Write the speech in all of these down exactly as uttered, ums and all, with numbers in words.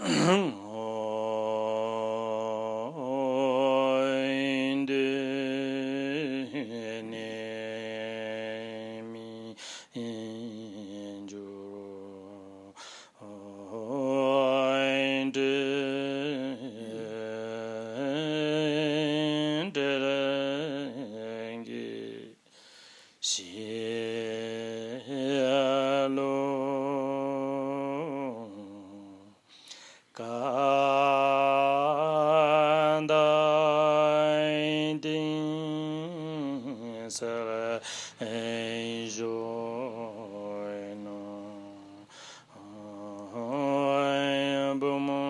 འདོད་ནས་མི་འགྱུར། འབྲལ་གྱི་ཞེས་ལོ། གང་དག་དེང་སར་བཞུགས་ནས། བུམོ་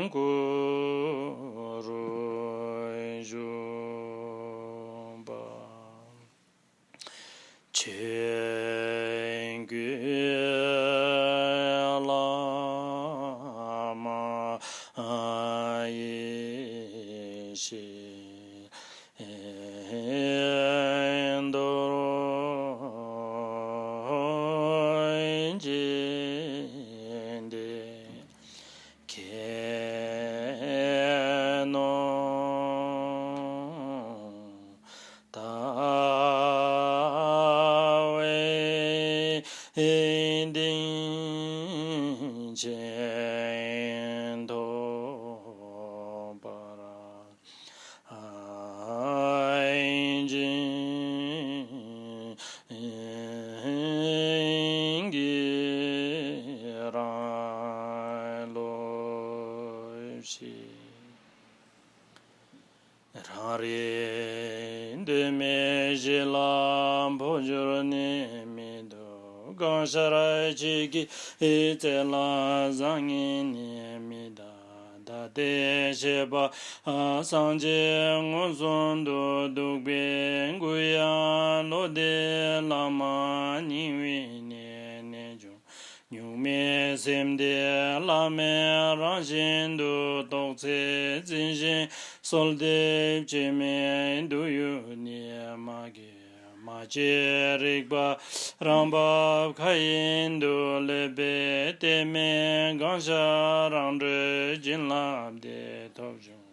སྐུ་རུ་བཞུགས་པ། ཆོས་ཀུན་བླ་མ་ཡེ་ཤེས་རྡོ་རྗེ་འདི། ཁྱེད་ནོ། ལྟ་བའི་སྡིངས་ཆེན་ཐོབ་པར་བྱིན་གྱིས་རང་བློ་ཞེས། རང་རིག་འདུས་མའི་གཞི་ལ་འཕོ་འགྱུར་ནི་མི་འདུག། གང་ཤར་ཕྱོགས་ཀྱི་རྩེ་ལ་བཟང་ངན་ནི་མི་གདའ། ད་ལྟའི་བྱེད་པ་སངས་རྒྱས་མངོན་སུམ་དུ་འདུག་པའི་མགུལ་ཡང་ལོ་ཟླའི་ལ་མ་རྙིང་བའི་གནས་ནས་བྱུང་། གཉུག་མའི་སེམས་དེ་བླ་མེད་རང་བཞིན་དུ་རྟོགས་ཚེ། རྩི་ཤིང་གསོལ་འདེབས་སྤྱན་མིག་ཏུ་ཡོད་ནས་མ་སྐྱེས་མ་སྐྱེས་རིག་པ་རང་བབས་མཁའ་དབྱིངས་དུ་ལུས་པའི་གཏད་མེད་གང་ཤར་རང་གྲོལ་བྱིན་རླབས་དེ་ཐོབ་བྱུང་